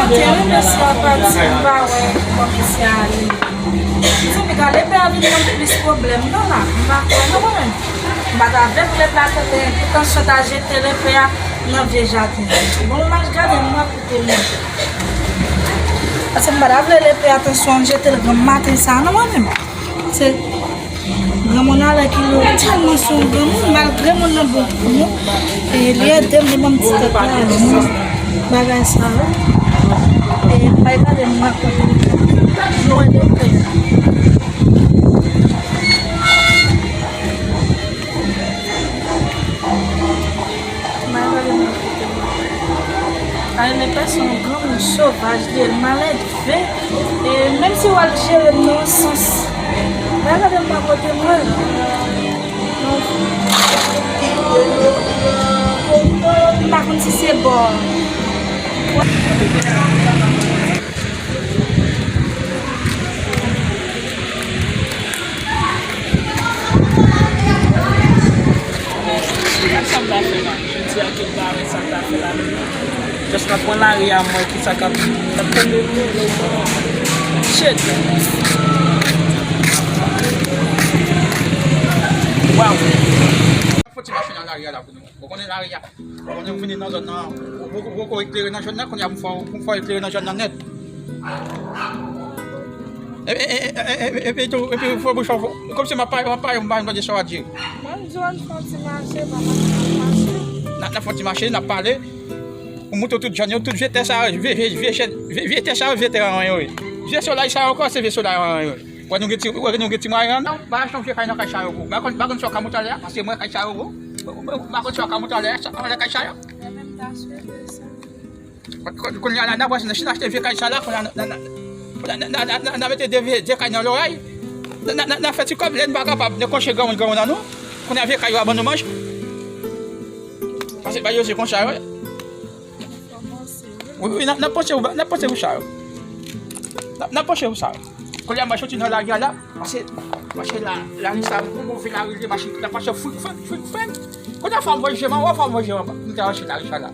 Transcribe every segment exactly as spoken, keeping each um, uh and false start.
Te renmen si a pati, m pa wè kòman si a ale. Mezanmi, gade lepè a vin ban m plis pwoblèm non la. M pa kwè non mwen menm. M pa t avèk lepè a kote, pou tansyon ta jete lepè a nan vye jaden. Bon, m al gade, m ap koute mwen. Paske m pa ta vle lepè a tansyon an jete l granm maten sa a non mwen menm. Se Granmoun nan lè ki yo tèlman se yon granmoun, malgre moun nan bon pou nou, e li ede m, li ban m ti tèt la, moun bagay sa yo. E bay gade m rakonte nou wè de kè. Bay gade m rakonte nou. Ay, men pèsonn granmoun sovaj li ye, l malèdve. E menm si w al jere m nan yon sans, men gade m pa kote m al. M pa konn si se bò. Sa m ta fè la? Jodi a, tout bagay sa m ta fè la menm. Just nan pwen lari a, m wè ki sa k ap, k ap tonbe vre. Shit! Wow! Fò ti mache nan lari a la pou nou. Ou konnen lari a. Ou konnen m vini nan zòn nan. Ou, ou, ou poko eklere nan zòn nan, kounye a pou m fè, pou m fè eklere nan zòn nan nèt. E, e, e, e, e, epi tou, epi fò bouch ou, kòmsi m ap pale, m ap pale, m pa janm tande sa w ap di. Mwen, m di w ann fè yon ti mache, pa mache, pa mache. N a, n a fè yon ti mache, n ap pale. Ou montre tout jèn yo, tout vye tè sa yo, vye, vye, vye chèn, vye, vye tè sa yo, vye tè ranyon yo ye. Vye solay sa yo ankò, se vye solay ranyon yo ye. Wè nou gen ti, wè nou gen ti mwayen an, non? M pa achte yon vye kay nan kay sa yo gwo. M pa konn, m pa konn si w ka monte anlè a, paske mwen kay sa yo gwo. M pa konn si w ka monte anlè a, sa, anlè kay sa yo. Mwen menm ta swete sa. Kounye a la, n ap wè si n achte vye kay sa la, kounye a, n a, n a mete de vye, de kay nan loray. N a, n a, n a fè ti kòb, lè n pa kapab, n konche granmoun, granmoun an nou. Kounye a vye kay yo a ban nou manje. Paske bay yo se konsa yo ye. Wi, wi, n ap, n ap panse pou, n ap panse pou sa yo. N ap, n ap panse pou sa yo. Kounye a, m ap soti nan lari a la. Mache, mache la, lari sa, pou move lari li, mache, la mache frik, frik, frik, frik. Kounye a fò m voye je m anwo, fò m voye je m anba. M te mache lari sa la.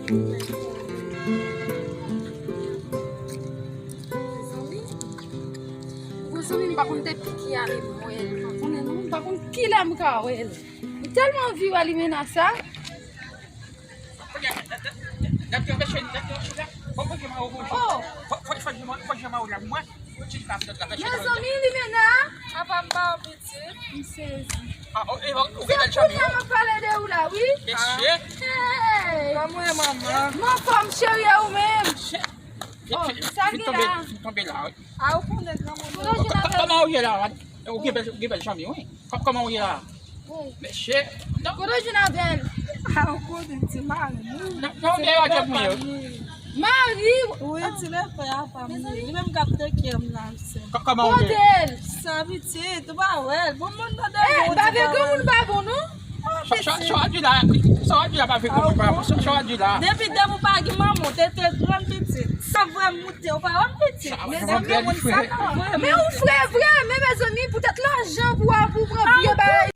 Mezanmi, gwo zanmi m pa konn depi ki ane m wè l. M pa konnen non, m pa konn kilè m ka wè l. M tèlman anvi wè limena sa. Mezanmi, limena, apa m ba w pitit, m sezi. Se kounye a m ap pale de ou la, wi. Hey! Kòman w ye, manman? M anfòm, cheri, e ou menm? Oh, sa gen la? A, ou konnen granmoun. Kòman ou ye la? Ou gen bèl, ou gen bèl zanmi, wi. Kò-, kòman ou ye la? Mesye, non. Kote w jwenn avè l? A, ou konnen ti mari m, wi. Non, non, se dèyè jòb mwen yo. Mari? Wi, ti lè frè a pa m li. Li menm k ap teke m la, sè. Kò-, kòman ou ye? Kote l? Sa pitit, ou pa wè l. Bon, moun nan de. Eh, pa vle granmoun pa bon, non. Sa, sa, sa w ap di la, sa w ap di la pa vle granmoun pa bon. Sa, sa w ap di la. Depi, depi w pa gen manman, w te, te grann pitit. Sa vrè m moute, ou pa wè m pitit. Mezanmi, moun sa ka vrè. Men ou frè vre, men mezanmi, poutèt lajan pou, pou pran vye bagay.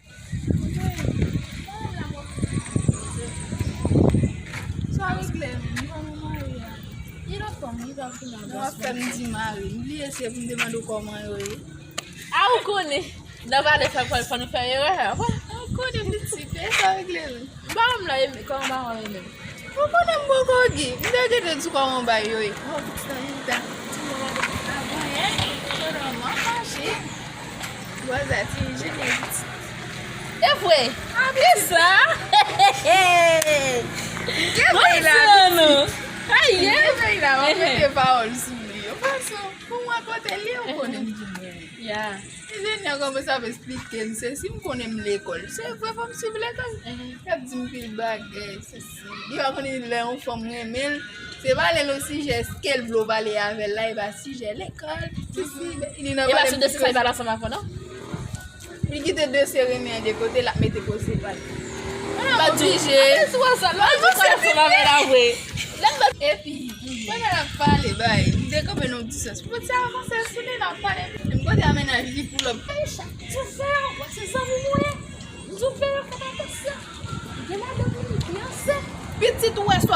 Sa regle, m pa nan mari a. Ki lòt fanm, li pa vin nan. Non, w ap fè m di mari. M bliye se pou m te mande w kòman yo ye. A, ou konnen. Nan pale fè, fò, fò nou fè erè, a. Ou konnen pitit, e sa regle, wi. Ba m la, e kòman ba m la, e menm. Ou konnen m poko gen. M te gentan di kòman bay yo ye. Bon, pitit, ann ta. Ti mwen gade, pa gen anyen. Kote w man mache. Bò sa ti jene pitit. E vre? A, kisa? Gen peyi la, pitit. Aye. Gen peyi la, w ap mete pawòl sou li. Yon fason, pou mwen kote li, ou konnen m di mwen. Ya. Enjenyè kòmanse ap esplike m, se si m konnen m lekòl. Se vre, fò m swiv lekòl. Y ap di m pil bagay, se si. Li pa konnen lè yon fanm renmen l, se pale l yon sijè, èske l vle w pale avè l la, e pa sijè lekòl, se si. Li nan pale m. E pa sou dosye sa, li pale ansanm avè w, non? Li kite dosye renmen an de kote, l ap mete koze pa l. Mwen oblije. Mwen oblije pale ansanm avè l la vre. Epi, pandan l ap pale, bay, m te kanpe nan yon distans. Pou ti avanse sou li, l ap pale. Menm kote a mennaj li pou lòm. Hey, chat, m di w fè, w se zanmi mwen. M di w fè, fè atansyon. Gen madanm li, li ansent. Pitit ou wè sa w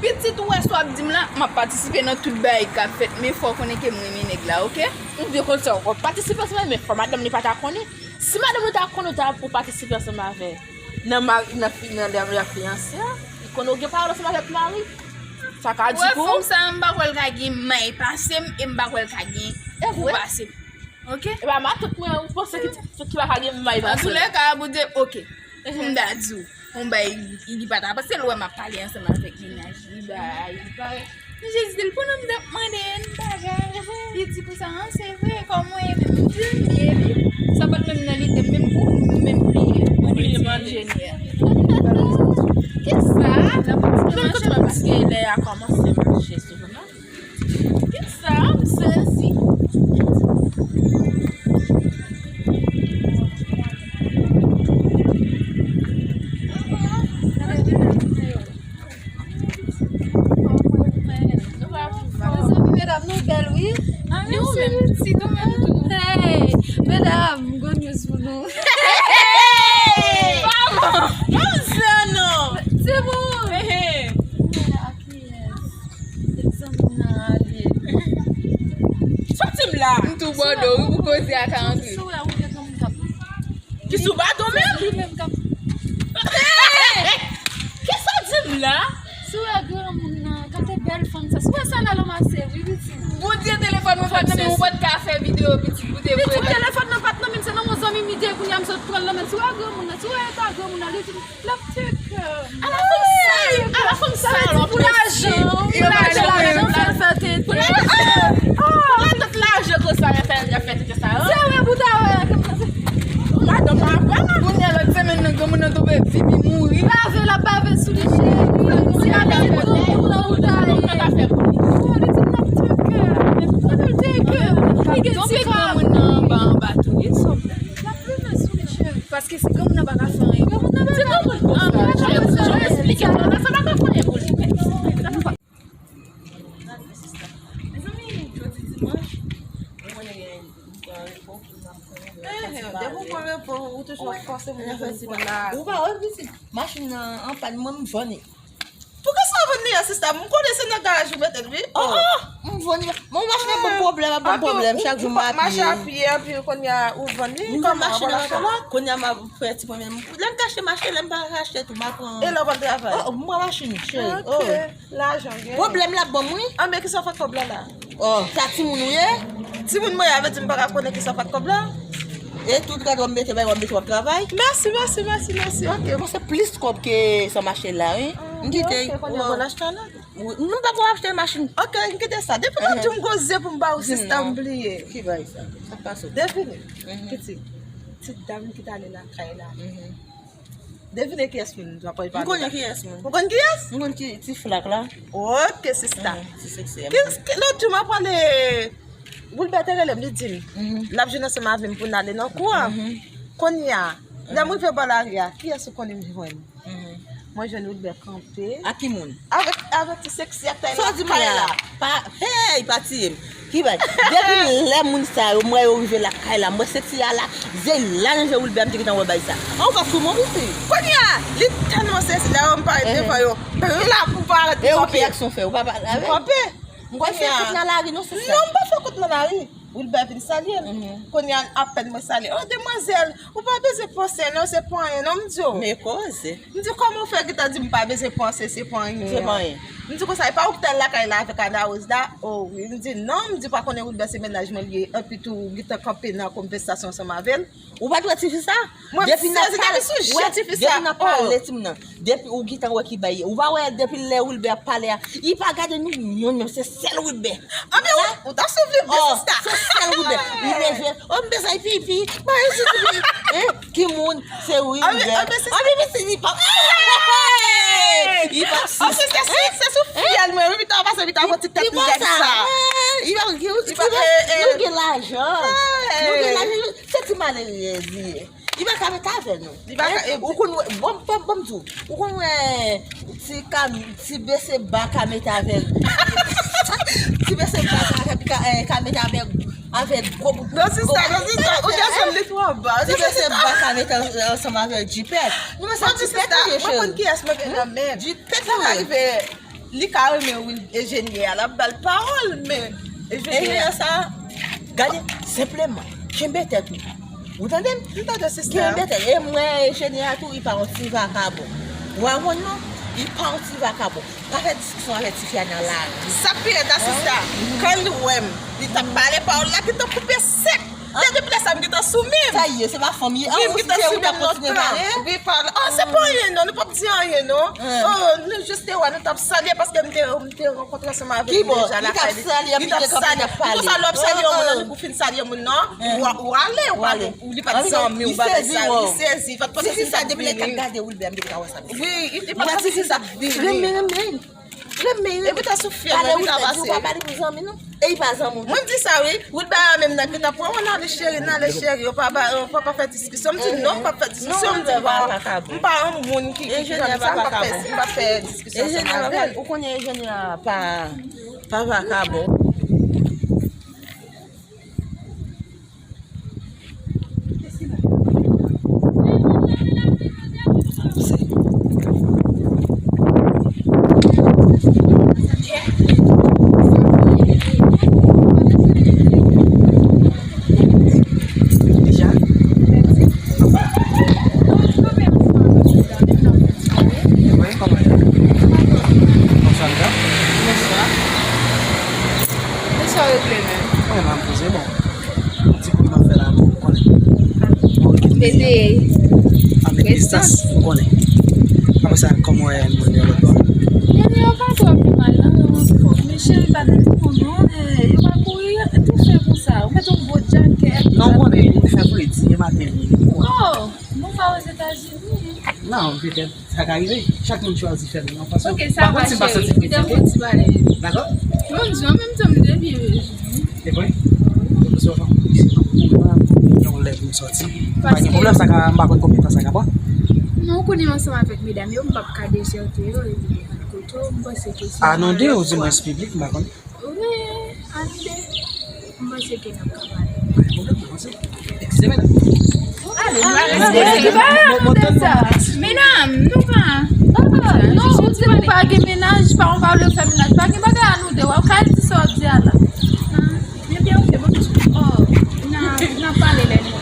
Pitit, ou wè sa w ap di m la, m ap patisipe nan tout bagay k ap fèt, men fò w konnen ke m renmen nèg la, oke? Ou byen konn sa, w ap patisipe ansanm avè l, men fò madanm li pa ta konnen. Si madanm li ta konnen, ou ta pou patisipe ansanm avè l. Nan mari, nan fi, nan, nan, nan fiyanse a, li konnen w gen pawòl ansanm avèk mari. Sa ka di pou ou? Fanm sa, m pa kwè l ka gen may pase m, e m pa kwè l ka gen gou pase m. Oke? E pa matant mwen, ou panse ki, ki pa ka gen may pase l? Antoulèka, pou di, oke. M ta di w, yon bay, li pa ta panse l wè m ap pale ansanm avèk mennaj li, bay, li pa. M jis di l, pandan m t ap mande n bagay, li di konsa, an, se vre, kòman w ye menm? M di l, m byen, epi sa pa t menm nan lide m, menm pou m menm bliye mande ti enjenyè. Kisa? Nan pati nan mache, paske lè a kòmanse mache sou jounan. Kisa? M sezi. Mezanmi, medam, nou bèl, wi. Nou sezi, nou menm tou. Hey, medam. M tou bòdò wi pou koze a ka antre. Ki sou bato menm? Kisa w di m la? Si w wè granmoun nan, gade bèl fanm sa. Si w wè sa l al ranmase wi pitit. Bondye, telefòn mwen pa t nan men m, ou pa t ka fè videyo pitit pou te vre. Pitit, telefòn nan pa t nan men m, se nan yon zanmi m li te ye, kounye a m sot pran l nan men l. Si w wè granmoun nan, si w wè eta granmoun nan, li di l ap tcheke. Ala fanm sal, ala fanm sal, pou lajan, pou lajan, lajan, fè l fè tete. Pou lajan, tout lajan konsa, y ap fè, y ap fè tete sa yo. Se wè pou ta wè. Ladan pa vre. Kounye a lòt semèn nan, granmoun nan tonbe, pipi mouri. Bave, l ap bave sou li, cheri. Ti ale, granmoun nan ou ta ye. Granmoun nan ta fè pou li. Oh, li di l ap tcheke. Li gen ti kè. Tonbe granmoun nan anba, anba tou, li sòt. L ap plimen sou li, cheri. Paske si granmoun nan pa ka fè anyen. Granmoun nan pa ka fè anyen. Jan yo esplike m nan, sa pa ka fè anyen pou li. Mezanmi, jodi dimanch, ou konnen gen yon repo pou n ap pran. Depi w pran repo, ou toujou ap fòse moun vin pou la. Ou pa wè pitit, machin nan an pàn, mwen m vann li. Poukisa w vann li a, sista? M konnen se nan garaj ou mete l, wi. Oh, oh, m vann li. Bon, machin nan ban m pwoblèm, ap ban m pwoblèm. Chak jou m ap mache a pye, epi kounye a ou vann li. M vann machin nan la. Kounye a m ap fè ti pwoblèm. Lè m te achte machin, lè m pa achte tou, m ap pran. E lè w pral travay? Oh, m pran machin, cheri. Ok. Lajan gen. Pwoblèm l ap ban m, wi. Anben, kisa w fè ak kòb la la? Oh, sa timoun ou ye? Timoun mwen ye, a vle di m pa ka konnen kisa w fè ak kòb la? E tout gade w ap mete bay, w ap mete w ap travay. Mèsi, mèsi, mèsi, mèsi. Ok. Bon, se plis kòb ke sa m achte la, wi. M kite. Ok, konnen bon achte la. Nou pa ko achte machin. Ok, m kite sa. Depi mwen di w m gwo zye pou m ba w sista, m bliye. Ki bay sa? Sa k pase? Devine. Pitit. Ti dam ki t ale lakay la. Devine kiyès moun m ap pale la. M konnen kiyès moun. Ou konn kiyès? M konn ki ti flak la. Ok, sista. Ti seksi. Ki, ki, lòt jou m ap pale, Wilbert te rele m, li di m, l ap jwenn ansanm avè m pou n ale nan kou an. Kounye a, lè m rive bò lari a, kiyès ou konnen m jwenn? Mwen jwenn Wilbert kanpe. Ak ki moun? Avèk, avèk ti seksi ak tay lakay la. Sa w di mwen la? Pa, hey, pa tiye m. Ki bay? Depi lè moun sa yo, m wè yo rive lakay la, m wè seksi a la, zye l la nan je Wilbert, m te gentan wè bay sa. An, ou ka sou mwen isi. Kounye a, li tèlman seksi, dayè m parèt devan yo, pla pou parèt. E ou ki aksyon fè, ou pa pale avè l? M kanpe. M kanpe. M pa fè kout nan lari, non, sista. Non, m pa fè kout nan lari. Wilbert vin salye m. Kounye a, apèn mwen salye. Oh, demwazèl, ou pa bezwen panse, non, se pa anyen, non, m di w. Men koze. M di, kòman w fè gentan di m pa bezwen panse, se pa anyen? Se pa anyen. M di, konsa, e pa ou ki t al lakay la avèk Ana Rose la? Oh, wi. M di, non, m di, pa konnen Wilbert se mennaj mwen li ye, epi tou, ou gentan kanpe nan konvèsasyon ansanm avè l. Ou pa t wè tifi sa? Depi n ap pale, depi n ap pale, timoun nan. Depi ou gentan wè ki bay ye. Ou pa wè depi lè Wilbert ap pale a, li pa gade nou, non, non, se sèl Wilbert. Anben, ou, ou t ap swiv Wilbert, sista. Se sèl Wilbert. Li bezwen, oh, m bezwen pipi. Mwen, je pipi. Hein? Ki moun? Se Wilbert. Anben, sista. Anben, se li pa. Li pa sis. Anben, se sou, se sou fyèl mwen. Wi, pita pase, pita pran ti tèt li gade sa. Li pa, li pa, nou gen lajan. Nou gen lajan. Se ti malerèz li ye. Li pa ka met avè nou. Li pa ka, ou konn wè, bon, bon, bon, m di w, ou konn wè ti ka, ti bese ba ka met avè, ti bese ba ka, ka, eh, ka met avè, avè gwo bout. Non, sista, non, sista, ou te janm li twò ba. Ti bese ba ka met an-, ansanm avè jipèt. Nou wè sa jipèt li ye, cheri. Mwen konn kiyès mwen gen nan men. Jipèt li ye. Li ka renmen wi, enjenyè a, l ap ba l pawòl, men enjenyè a sa, gade, senpleman, kenbe tèt ou. Ou tande m? M tande, sista. Kenbe tèt. E mwen, enjenyè a tou, li pa yon ti vakabon. Ou pa konprann non? Li pa yon ti vakabon. Pa fè diskisyon avèk tifi a nan lari. Sa k pi rèd la, sista, kan li wè m, li t ap pale pawòl la, gentan koupe sèk. Depi lè sa, m gentan sou men m. Sa ye, se pa fanmi an, wi, m gentan sou men m lontan. Wi, pale. Oh, se pa anyen non, nou p ap di anyen non. Oh, nou jis te wè, nou t ap salye paske m te, m te rankontre ansanm avè li deja lakay li. Li t ap salye, m konsa lè w ap salye yon moun, annik ou fin salye moun nan, ou ale, ou ale. Li pa t zanmi w, bagay sa, li sezi, li pa t panse se sa k vini. Wi, li pa t panse se sa k vini. Renmen, renmen. Renmen, renmen. Epi ta sou fyèl mwen, epi ta pase. Ou pa pale pou zanmi nou. E li pa zanmi w. Mwen m di sa wi. Wilbert menm nan gentan pran, w nan ale cheri, nan ale cheri, yo pa ba, yo pa, pa fè diskisyon. M di non, m pa fè diskisyon, m di m pa, m pa yon moun ki, ki, ki fè sa, m pa fè, m pa fè diskisyon ansanm avè l. Ou konnen enjenyè a pa, pa vakabon. Distans, m konnen. Apre sa, kòman w wè moun yo lòt bò? Moun yo pa twò pi mal, non, yo anfòm. Men cheri, pa gen tou non, eh, yo pa kouri toufe konsa. Ou met yon gwo djakèt. Non, m konnen, ou te fè fredi, e maten li. Oh, nou pa Ozetazini. Non, petèt, sa ka rive. Chak moun chwazi fè l yon fason. Ok, sa va, cheri. Kite m fè yon ti bagay. Dakò? Bon, di an menm tan, m te byen rejou. E vre? Depi sou fòm, se yon lè pou m sòti. M pa gen pwoblèm, sa ka, m pa konn konbyen tan sa ka pran. Non, ou konnen ansanm avèk medam yo, m p ap ka dezète yo, epi kote w, m panse ke se. A nou de, ou di mwens piblik, m pa konn. Wi, a nou de. M panse ke n ap ka pale. Pa gen pwoblèm, m panse. Eksèlan. Ale, nou pa respekte. Medam, nou pa. Non, ou di nou pa gen mennaj, pa, ou pa vle fè mennaj, pa gen bagay a nou de, w ap ka di sa w di a la. Ah, ebyen, ok, bon, oh, n a, n a pale lè nou.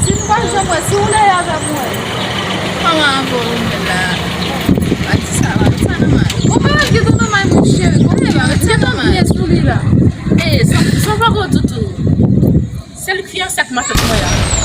Si nou pa janm wè, si w lè avè mwen. Kòman avè w menm la? Pa di sa, pa di sa nòmal. Ou pa di sa nòmal, mon cheri, kòman sa? Mete tanpye sou li la. Eh, sa, sa pa bon ditou. Se li ki ansent matant mwen an.